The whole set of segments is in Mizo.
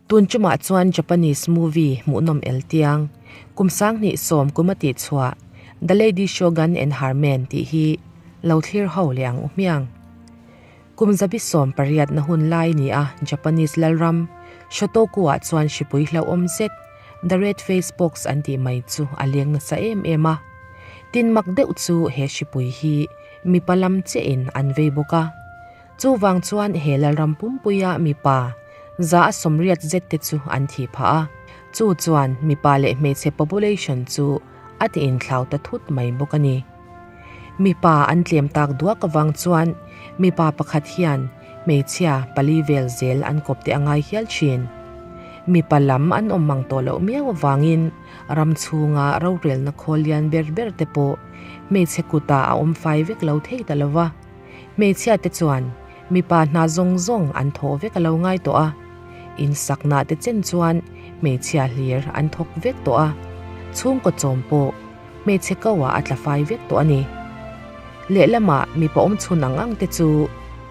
Tun tumah chuan Japanese movie hmuhnawm eltiang, kum 2010 kum a tihchhuah The Lady Shogun and Her Men tih hi lo thlir ho leh ang u hmiang. Kum 18 na hun lai ni a Japanese lalram Shotoku ah chuan hripui hlauhawm zet The Red Face Pox an tih mai chu a leng nasa em em a. Tin mak deuh chu he hripui hi mipa lam chiahin an vei bawk a. Chuvang chuan he lalram pumpuia mipa 180 zet te chu an thih phah a, chu chuan mipa leh hmeichhe population chu a ti inthlau ta thut mai bawk a ni. Mipa an tlem tak duak avang chuan mipa pakhat hian hmeichhia pali vel zel an kawp te a ngai hial thin. Mipa lam an awm mang tawh loh miau avangin ram chhunga rorelna khawl lian ber ber te pawh hmeichhe kutah a awm fai vek lo thei ta lo va. Hmeichhia te chuan mipa hna zawng zawng an thawh vek a lo ngai tawh a, insakna te chen chuan hmeichhia hlir an thawk vek tawh a, chhungkaw chawm pawh hmeichhe ko ah a tla fai vek tawh a ni. Lehlamah mipa awm chhun ang ang te chu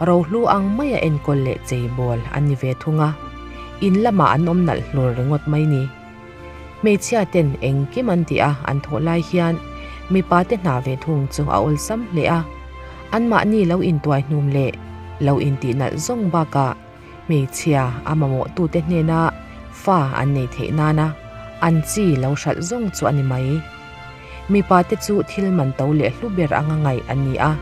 rohlu ang maia enkawl leh cheibawl an ni ve thung a, in lamah an awm nalh hlur ringawt mai ni. Hmeichhia ten engkim an tih a an thawh lai hian mipa te hna ve thung chu a awlsam hle a, anmahni lo intuai hnum leh lo intih nalh zawng bakah hmeichhia a mamawh tute hnena fa an nei theih nana an chi lo hralh zawng chu a ni mai. Mipa te chu thil man to leh hlu ber anga ngaih an ni a,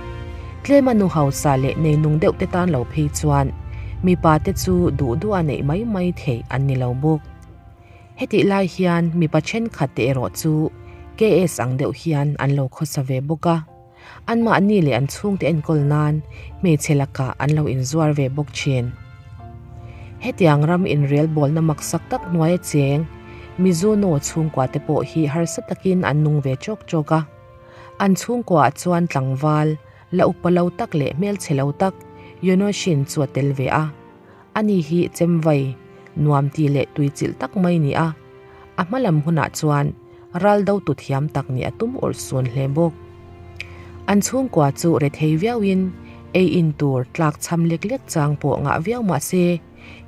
tlema nu hausa leh neinung deuh te tan lo phei chuan mipa te chu duh duh a neih mai mai theih an ni lo bawk. Hetih lai hian mipa thenkhat te erawh chu KS ang deuh hian an lo khawsa ve bawk a, anmahni leh an chhungte enkawl nan hmeichhe lakah an lo inzuar ve bawk thin. Hetiang ram inrelbawlna maksak tak hnuaia cheng Mizuno chhungkua te pawh hi harsa takin an nung ve chawk chawk a, an chhungkuaah chuan tlangval la upa lo tak leh hmelchhe lo tak Yonoshin chu a tel ve a. Ani hi chemvai, nuam ti leh tuichilh tak mai ni a, a hma lam hunah chuan ral do tu thiam tak nih a tum awrh sun hle bawk. An chhungkua chu rethei viauin ei in tur tlak cham lek lek chang pawh ngah viau mah se,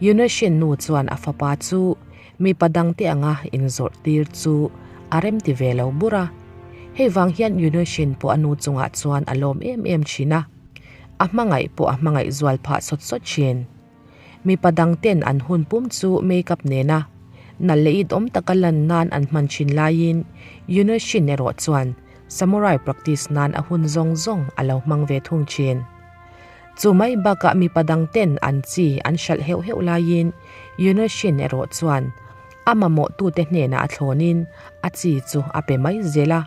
Yunoshin nu chuan a fapa chu mipa dangte anga inzawrh tir chu a remti ve lo bur a. Hei vang hian Yunoshin pawh a nu chungah chuan a lawm em em thin a. A hmangaih pawh a hmangaih zual phah sawt sawt thin. Mipa dang ten an hun pum chu makeup nena nalh leh it awm taka lan nan an hman thin laiin Yunoshin erawh chuan samurai practice nan a hun zawng zawng a lo hmang ve thung thin. Chu mai bakah mipa dang ten an chi an hralh heuh heuh laiin Yunoshin erawh chuan a mamawhtute hnenah a thlawnin a chi chu a pe mai zel a.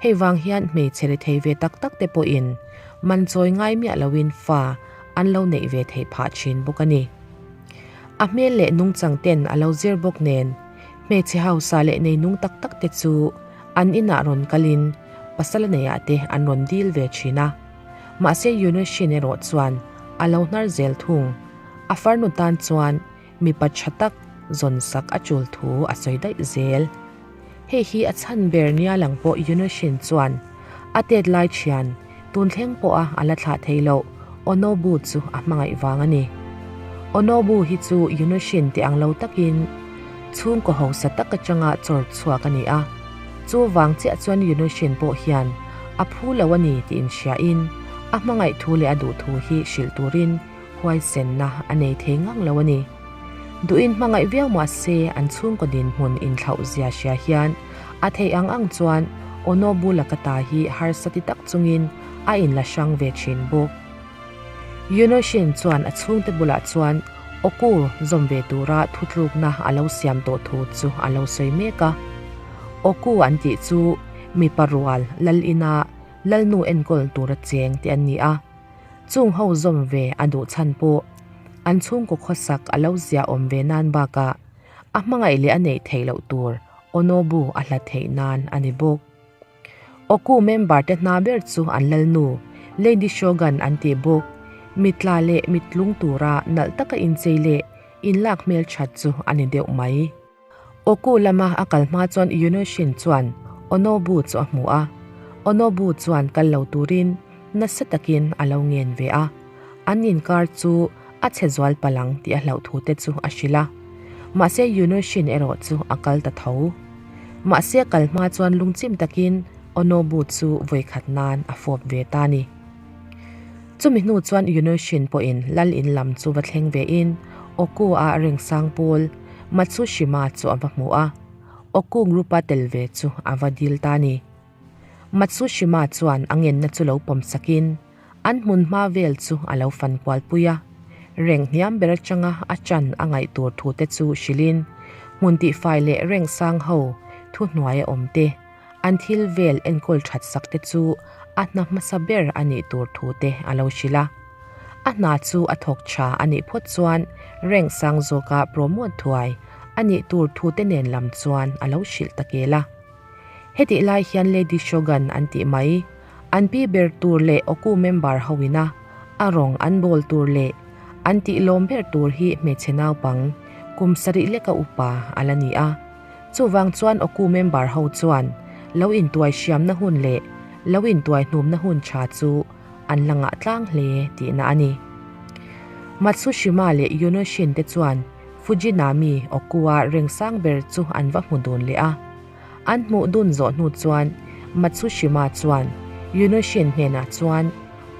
Hei vang hian hmeichhe ri thei ve tak tak te pawhin man chawi ngai miah loin fa an lo neih ve theih phah thin bawk a ni. A hmel leh nungchang ten a lo zir bawk nen hmeichhe hausa leh neinung tak tak te chu an inah rawn kalin pasal neiah te an rawn dil ve thin a. Mahse Yunoshin erawh chuan a lo hnar zel thung. A farnu tan chuan mipa tha tak zawn sak a tul thu a sawi daih zel. Hei hi a chhan ber nia lang pawh Yunoshin chuan a tet lai thian tun thleng pawha a la thlah thei loh Onobu chu a hmangaih vang a ni. Onobu hi chu Yunoshin tih ang lo takin chhungkaw hausa tak atanga chawr chhuak a ni a, chu vang chiah chuan Yunoshin pawh hian a phu lo a ni tih inhriain a hmangaih thu leh a duh thu hi hrilh turin huaisenna a nei thei ngang lo a ni. Duhin hmangaih viau mah se an chhungkaw dinhmun inthlauh zia hria hian a theih ang ang chuan Onobu Lakata hi harsa ti tak chungin a inla hrang ve thin bawk. Yunoshin chuan a chhungte bulah chuan Oku zawm ve tura thutlukna a lo siam tawh thu chu a lo sawi mek a. Oku an tih chu mipa rual lal ina lalnu enkawl tura cheng te an ni a. Chung ho zawm ve a duh chhan pawh an chhungkaw khawsak a lo zia awm ve nan bakah a hmangaih leh a neih theih loh tur Onobu a hlat theih nan a ni bawk. Oku member te hna ber chu an lalnu Lady Shogun an tih bawk. Mitla leh mitlung tura nalh taka inchei leh inlak hmelthat chu a ni deuh mai. Oku lama a kal hma chuan Yunoshin chuan Onobu chu a hmu a, Onobu chuan kal lo turin nasa takin a lo ngen ve a, an inkar chu a chhe zual palang tih a hlauh thu te chu a hrilh a. Mahse Yunoshin erawh chu a kal ta tho. Mahse a kal hma chuan lungchim takin Onobu chu vawikhat nan a fawp ve ta ni. Chumi hnu chuan Yunoshin pawhin lal in lam chu va thleng ve in Oku a rengsang pawl Matsushima chu a va hmu a, Oku group a tel ve chu a va dil ta ni. Matsushima chuan a ngenna chu lo pawm sakin an hmun hma vel chu a lo fan kual pui a, reng hniam ber atanga a chan a ngaih tur thu te chu hrilhin hmun tihfai leh reng sang ho thuhnuai a awm te, an thil vel enkawl that sak te chu a hna hmasa ber a nih tur thu te a lo hrilh a. A hna chu a thawk tha a nih phawt chuan reng sang zawka promote thuai a nih tur thu te nen lam chuan a lo hrilh ta kel a. Hetih lai hian Lady Shogun an tih mai, an pi ber tur leh Oku member ho ina a rawng an bawl tur leh an tih lawm ber tur hi hmeichhe naupang kum sarih leka upa a la ni a. Chuvang chuan Oku member ho chuan lo intuai hriamna hun leh lo intuai hnumna hun tha chu an la ngah tlang hle tihna a ni. Matsushima leh Yunoshin te chuan Fujinami Okua reng sang ber chu an va hmu dun leh a. An hmuh dun zawh hnu chuan Matsushima chuan Yunoshin hnenah chuan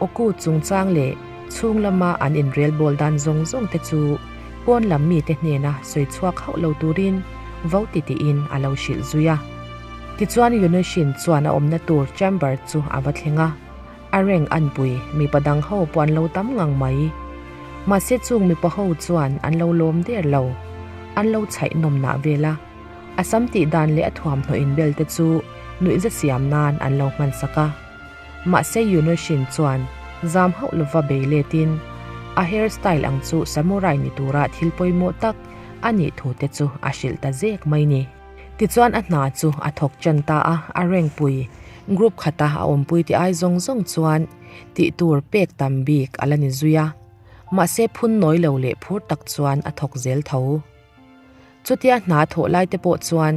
Oku chungchang leh chhung lama an inrelbawl dan zawng zawng te chu pawn lam mite hnena sawi chhuak hauh lo turin vo ti tiin a lo hrilh zui a. Tichuan Yunoshin chuan a awmna tur chamber chu a va thleng a. A reng anpui mipa dang ho pawh an lo tam ngang mai. Mahse chung mipa ho chuan an lo lawm der lo. An lo chhaih nawm nah vel a. A sam tih dan leh a thuamhnaw inbel te chu nuihza siam nan an lo hman sak a. Mahse Yunoshin chuan zam hauh lova bei letin a hair style ang chu samurai ni tura thil pawimawh tak a nih thu te chu a hrilh ta zek mai ni. Tichuan a hna chu a thawk ṭan ta a, a rengpui group khata a awmpui tih ai zawng zawng chuan tih tur pek tam bik a la ni zui a, mahse phun nawi lo leh phur tak chuan a thawk zel tho. Chutia hna thawh lai te pawh chuan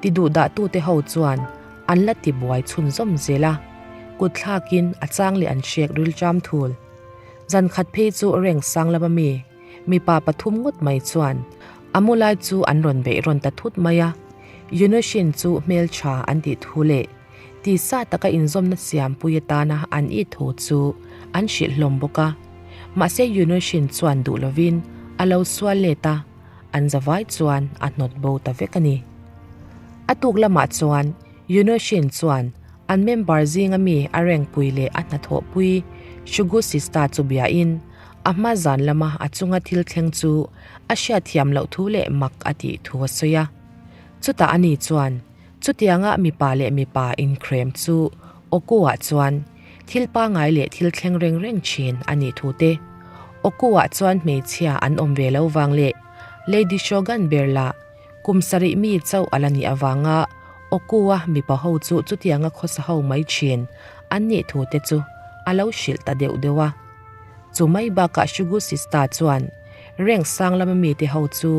ti duh dah tute ho chuan an la ti buai chhunzawm zel a, kut thlakin a chang leh an hrek rilṭam thul. Zan khat phei chu reng sang lama mi Mipa pathum ngawt mai chuan a mu lai chu an rawn beih rawn ta thut mai a, Yunoshin chu hmeltha an tih thu leh tisa taka inzawmna siampui atana an it thu chu an hrilh hlawm bawk a. Mahse Yunoshin chuan duh lovin a lo sual let a, an zavai chuan a hnawt bo ta vek a ni. A tuk lamah chuan Yunoshin chuan an member zinga mi a rengpui leh a hnathawhpui Shugu Sista chu biain A hma zan lama a chunga thil thleng chu a hriatthiam loh thu leh mak a tih thu a sawi a. Chutah ani chuan, Chutianga mipa leh mipa inkrem chu Oku-ah chuan thil pangai leh thil thleng reng reng thin a nih thu te, Oku-ah chuan hmeichhia an awm ve lo vang leh Lady Shogun ber lah kum sarih mi chauh a la nih avanga Oku-a mipa ho chu chutianga khawsa ho mai thin an nih thu te chu a lo hrilh ta deuh deuh a. Chu mai bakah Shugu Sista chuan rank sang lama mite ho chu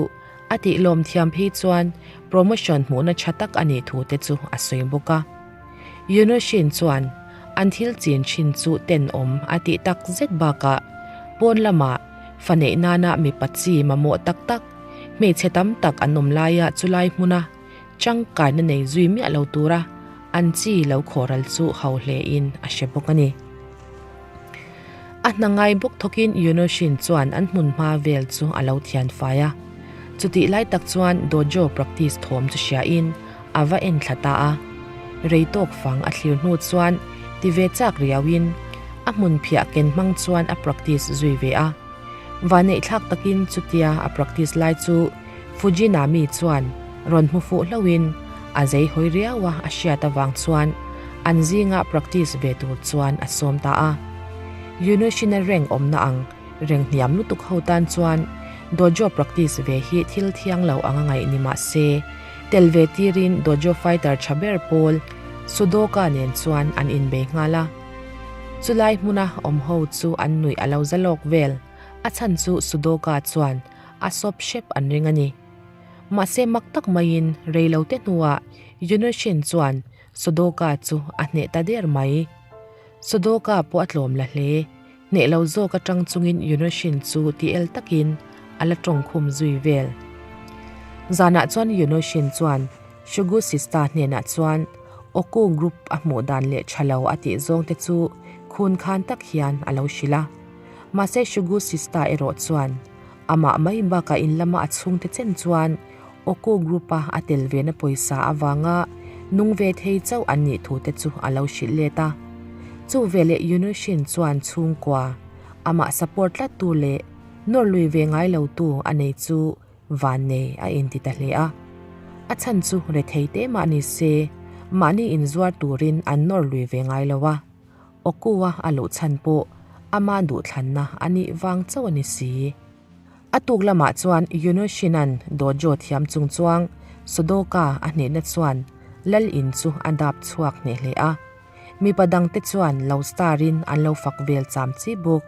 a tih lawm thiam phei chuan promotion hmuhna tha tak a nih thu te chu a sawi bawk a. Yunoshin chuan an thil chin thin chu tenawm a tih tak zet bakah pawn lamah fa neih nana mipa chi mamawh tak tak hmeichhe tam tak an awm laia chulai hmuna tangkaina nei zui miah lo tura an chi lo khawhral chu ho hlein a hre bawk a ni. A hna ngai bawk thawkin Yunoshin chuan an hmun hma vel chu a lo thian fai a. Chutih lai tak chuan dojo practice thawm chu hriain a va en thla ta a. Rei tawk fang a thlir hnu chuan ti ve chak riauin a hmun phiah ken hmang chuan a practice zui ve a. Vaneih thlak takin chutia a practice lai chu Fujinami chuan rawn hmu fuh hlauhin a zei hawi riau a a hriat avang chuan an zinga practice ve tur chuan a sawm ta a. Yunushina reng awmna ang reng hniam lutuk ho tan chuan dojo practice ve hi thil thiang lo anga ngaih ni mah se, tel ve tirin dojo fighter tha ber pawl Sudoka nen chuan an inbei nghal a. Chulai hmuna awm ho chu an nuih a lo za lawk vel, a chhan chu Sudoka chuan a sawp hrep an ring a ni. Mahse mak tak maiin reilote hnuah Yunoshin chuan Sodoka chu a hneh ta der mai. Sodoka pawh a tlawm la hle. Hneh lo zawk atang chungin Yunoshin chu ti el takin a la tawng khum zui vel. Zanah chuan Yunoshin chuan Shugu Sista hnenah chuan Oku group a hmuh dan leh tha lo a tih zawng te chu khun khan tak hian a lo hrilh a. Mahse Shugu Sista erawh chuan amah mai bakah in lama a chhungte chen chuan Oku group a a tel ve na pawisa avanga nung ve thei chauh an nih thu te chu a lo hrilh let a. Chu veleh Yunoshin chuan chhungkua amah support tlat tu leh nawr lui ve ngai lo tu a nei chu Vannei a inti ta hle a. A chhan chu rethei te mah ni se, mahni inzuar turin an nawr lui ve ngai lo a. Awkua a luh chhan pawh ama duhthlanna a nih vang chauh a ni si. A tuk lamah chuan Yunoshinan dojo thiam chung chuang Sodoka a hnehna chuan Lal in chu a dap chhuak hneh hle a. Mipa dangte chuan lo star in an lo fak vel cham chi bawk.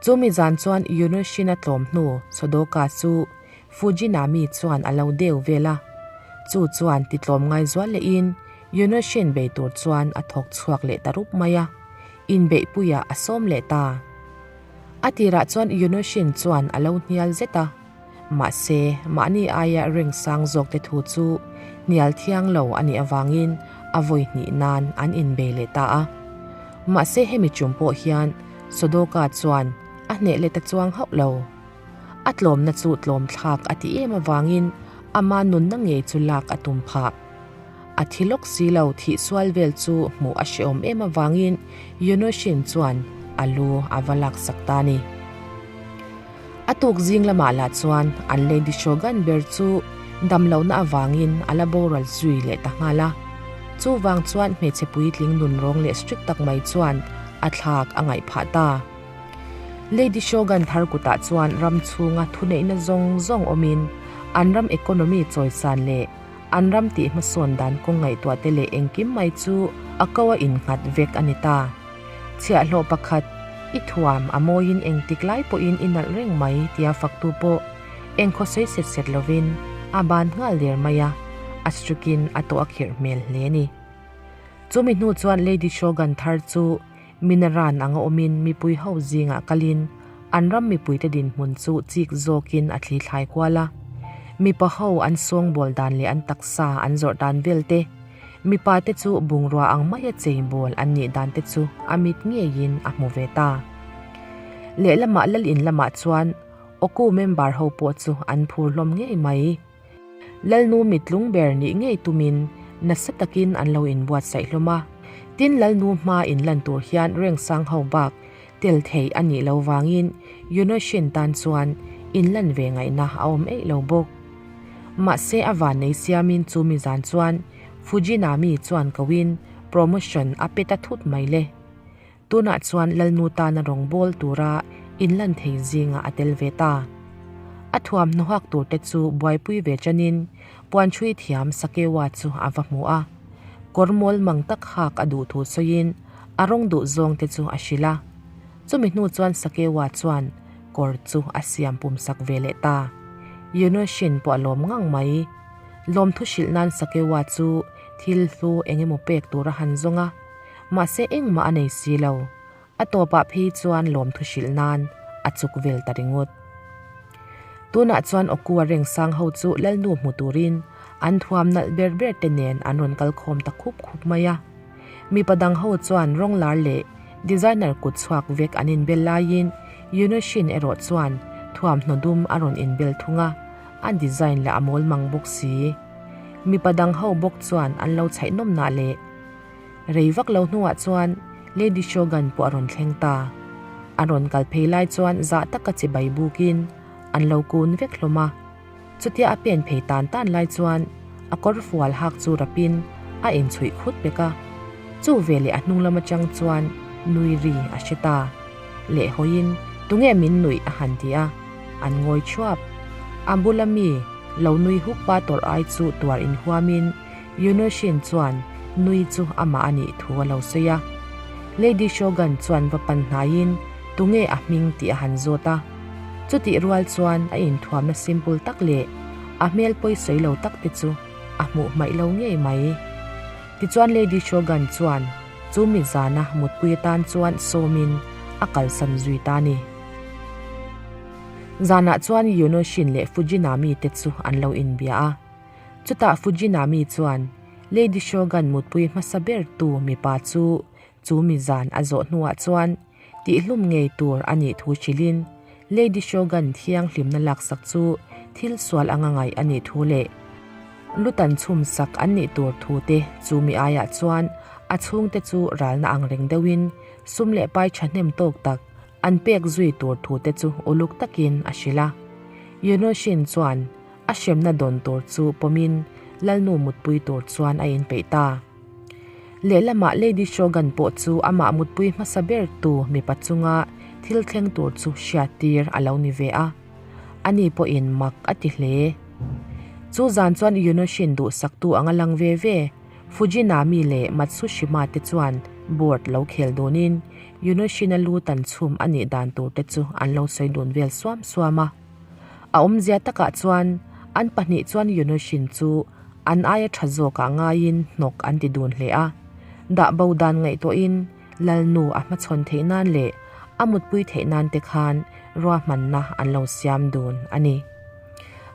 Chumi zan chuan Yunoshin a tlawm hnu Sodoka chu Fujinami chuan a lo deu vel a. Chu chuan ti tlawm ngai zual lehin Yunoshin bei tur chuan a thawk chhuak leh ta rup mai a, inbeihpuiah a sawm leh ta. A tirah chuan Yunoshin chuan a lo hnial zet a, mahse mahni aia ring sang zawk te thu chu hnial thiang lo a nih avangin a vawi hnih nan an inbei leh ta a. Mahse hemi tum pawh hian Sodoka chuan a hneh leh ta chuang hauh lo. A tlawmna chu tlawm thlak a ti em avangin ama nunna ngei chu lak a tum phah. A thi lawk si lo thih sual vel chu hmuh a hrehawm em avangin Yunoshin chuan a lu a va laksak ta a ni. A tuk zing lamah lah chuan an Lady Shogun ber chu damlohna avangin a la boral zui leh ta nghal a. Chuvang chuan hmeichhe puitling nunrawng leh strict tak mai chuan a thlak a ngaih phah ta. Lady Shogun thar kutah chuan ram chhunga thuneihna zawng zawng awmin an ram economy chawisan leh an ram tih hmasawn dan kawng ngaihtuah te leh engkim mai chu a ko a innghat vek a ni ta. Chhiahhlawh pakhat, I thuam a mawiin engtik lai pawhin i nalh reng mai tia faktu pawh engkhaw sawi set set lovin a ban nghal der mai a, a strikin a tawh a khirh hmel hle a ni. Chumi hnu chuan Lady Shogun thar chu Minaran anga awmin mipui ho zingah kalin an ram mipuite dinhmun chu chik zawkin a thli thlai kual a. Mipa ho an sawngbawl dan leh an taksa an zawrh dan vel te, mipa te chu bungrua ang maia cheibawl an nih dan te chu a mit ngeiin a hmu ve ta. Lehlamah lal in lamah chuan Oku member ho pawh chu an phur hlawm ngei mai. Lalnu mitlung ber nih ngei tumin nasa takin an lo inbuatsaih hlawm a. Tin, Lalnu hma inlan tur hian Rengsang ho bak tel thei a nih lo vangin Yunoshin tan chuan inlan ve ngaihna a awm eih lo bawk. Mahse a vannei siamin chumi zan chuan Fujinami chuan koin promotion a pe ta thut mai le. Tunah chuan Lalnu tana rawngbawl tura inlan thei zingah a tel ve ta. A thuamhnaw hak turte chu buaipui ve chanin puanchhui thiam Sakewa chu a va hmu a. Kawr mawl mang tak hak a duh thu sawiin a rawng duh zawngte chu a hrilh a. Chumi hnu chuan Sakewa chuan kawr chu a siam pumsak ve leh ta. Yunoshin pawh a lawm ngang mai. Lawmthu hrilh nan Sakewa chu thil hlu eng emaw pek tur a han zawng a. Mahse engmah a nei si lo. A tawpah phei chuan lawmthu hrilh nan a chuk vel ta ringawt. Tunah chuan Awkua Rengsang ho chu Lalnu hmu turin an thuam nalh ber ber te nen an rawn kal khawm ta khup khup mai a. Mipa dang ho chuan rawng lar leh designer kut chhuak vek an inbel laiin Yunoshin erawh chuan thuamhnaw dum a rawn inbel thung a, a design lah a mawl mang bawk si. Mipa dang ho bawk chuan an lo chhaih nawm nah leh. Rei vak lo hnuah chuan Lady Shogun pawh a rawn thleng ta. A rawn kal phei lai chuan zah taka chibai bukin an lo kun vek hlawm a. Chutia a pen phei tan tan lai chuan a kawr fual hak chu rapin a inchhuih khut pek a. Chu veleh a hnung lam atang chuan nui ri a hre ta. Lehhawiin tunge min nuih a han ti a, an ngawi thuap. A bula mi lo nui huk pa tawrh ai chu tuar inhuamin Yunoshin chuan nui chu amah a nih thu a lo sawi a. Lady Shogun chuan va pan hnaiin tunge a hming tih a han zawt a. Chutih rual chuan a inthuamna simple tak leh a hmel pawi sawi lo tak te chu a hmuh hmaih lo ngei mai. Tichuan Lady Shogun chuan chu mi zana mutpui atan chuan sawmin a kalsan zui ta a ni. Zanah chuan Yunoshin leh Fujinami te chu an lo inbia a. Chutah Fujinami chuan Lady Shogun mutpui hmasa ber tu mipa chu chu mi zan a zawh hnuah chuan tihlum ngei tur a nih thu hrilhin Lady Shogun thianghlimna laksak chu thil sual anga ngaih a nih thu leh lutan chhumsak an nih tur thu te chu mi aiah chuan a chhungte chu ralna ang reng deuhin sum leh pai thahnem tawk tak an pek zui tur thu te chu uluk takin a hrilh a. Yunoshin chuan a hremna dawn tur chu pawmin Lalnu mutpui tur chuan a inpeih ta. Lehlamah Lady Shogun pawh chu amah mutpui hmasa ber tu mipa chunga thil thleng tur chu hriattir a lo ni ve a, ani pawhin mak a ti hle. Chu zan chuan Yunoshin duhsaktu anga lang ve ve Fujinami leh Matsushima te chuan board lo khel dunin Yunoshin-a lu tan chhum a nih dan tur te chu an lo sawi dun vel suam suam a. A awmzia takah chuan an pahnih chuan Yunoshin chu an aia tha zawkah ngaiin hnawk an ti dun hle a. Dah bo dan ngaihtuahin Lalnu a hmachhawn theih nan leh a mutpui theih nan te khan ruahmanna an lo siam dun a ni.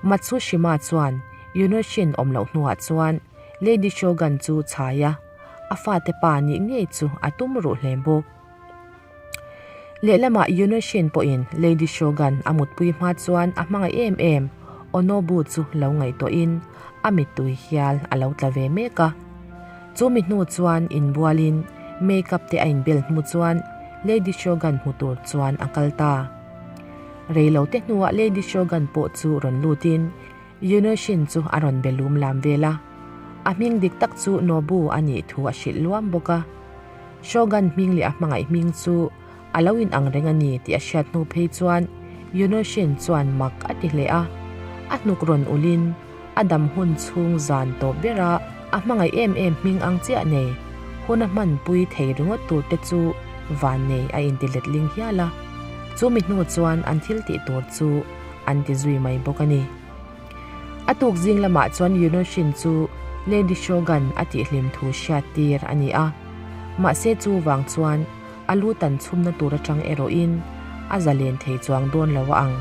Matsushima chuan Yunoshin awm loh hnuah chuan Lady Shogun chu chhai a, a fate pa nih ngei chu a tum ruh hle bawk. Lehlamah Yunoshin pawhin Lady Shogun a mutpui hma chuan a hmangaih em em Onobu chu lo ngaihtuahin a mittui hial a lo tla ve mek a. Chu mi hnu chuan inbualin make up te a inbel hnu chuan Lady Shogun hmu tur chuan a kal ta. Reilote hnuah Lady Shogun pawh chu rawn lutin Yunoshin chu a rawn be lum lam vel a. A hming dik tak chu Nobu a nih thu a hrilh luam bawk a. Shogun hming leh a hmangaih hming chu a lo in ang reng a ni tih a hriat hnu phei chuan Yunoshin chuan mak a ti hle a. A hnuk rawn ulhin a dam hun chhung zan tawp ber a, a hmangaih em em hming ang chiah nei hun a hmanpui thei ringawt tur te chu van nei a inti letling hial a. Chu mi hnu chuan an thil tih tur chu an ti zui mai bawk a ni. A tuk zing lamah chuan Yunoshin chu Lady Shogun a tihhlim thu hriat tir a ni a, mahse chu vang chuan a lu tan chhumna tur atang erawhin a zalen thei chuang dawn lo a ang.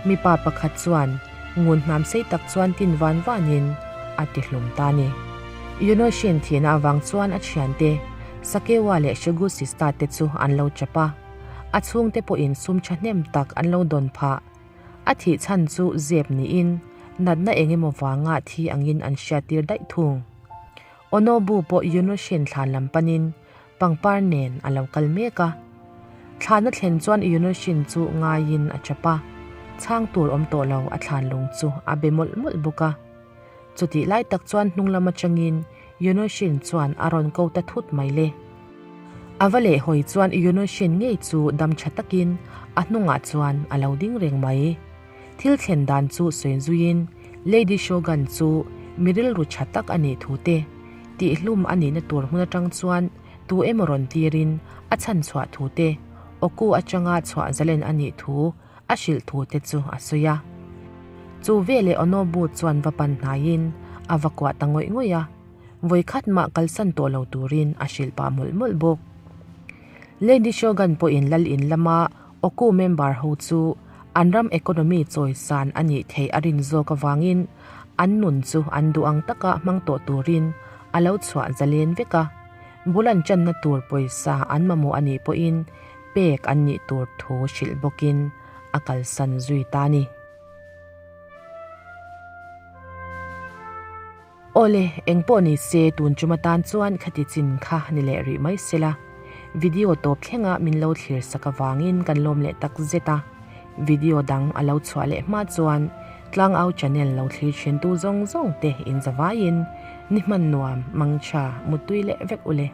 Mipa pakhat chuan ngun hnam sei tak chuan tin van vanin a tihlum ta a ni. Yunoshin thihna avang chuan a thiante Sakewa leh Shigusista te chu an lo chap a, a chhungte pawhin sum thahnem tak an lo dawn phah. A thih chhan chu zep niin natna eng emaw vanga thi angin an hriattir daih thung. Onobu pawh Yunoshin thlan lam panin pangpar nen a lo kal mek a. Thlan a thlen chuan Yunoshin chu ngaiin a chap a, chhang tur awm tawh lo a thlan lung chu a be mawlh mawlh bawk a. Chutih lai tak chuan hnung lam atangin Yunoshin chuan a rawn ko ta thut mai le. A va leh hawi chuan Yunoshin ngei chu dam tha takin a hnungah chuan a lo ding reng mai. Thil thlen dan chu sawi zuiin Lady Shogun chu mi rilru tha tak a nih thu te, tihhlum a nihna tur hmun atang chuan tu emaw rawn tirin a chhan chhuah thu te, Oku atanga chhuah zalen a nih thu a hrilh thu te chu a sawi a. Chu veleh Onobu chuan va pan hnaiin a va kuah ta ngawih ngawih a, vawikhat mah kalsan tawh lo turin a hrilh pah mawlh mawlh bawk. Lady Shogun pawhin lal in lama Oku member ho chu an ram economy chawisan a nih theih a rin zawk avangin an nun chu an duh ang taka hmang tawh turin a lo chhuah zalen vek a, bul an channa tur pawisa an mamawh a nih pawhin pek an nih tur thu hrilh bawkin a kalsan zui ta a ni. Awle, engpawh ni se tun tum atan chuan khati chin kha ni leh rih mai sela. Video tawp thlenga min lo thlir sak avangin kan lawm leh tak zet a. Video dang a lo chhuah leh hma chuan Tlangau channel lo thlir thintu zawng zawng te in zavaiin ni hman nuam, mangtha, muttui leh vek ule.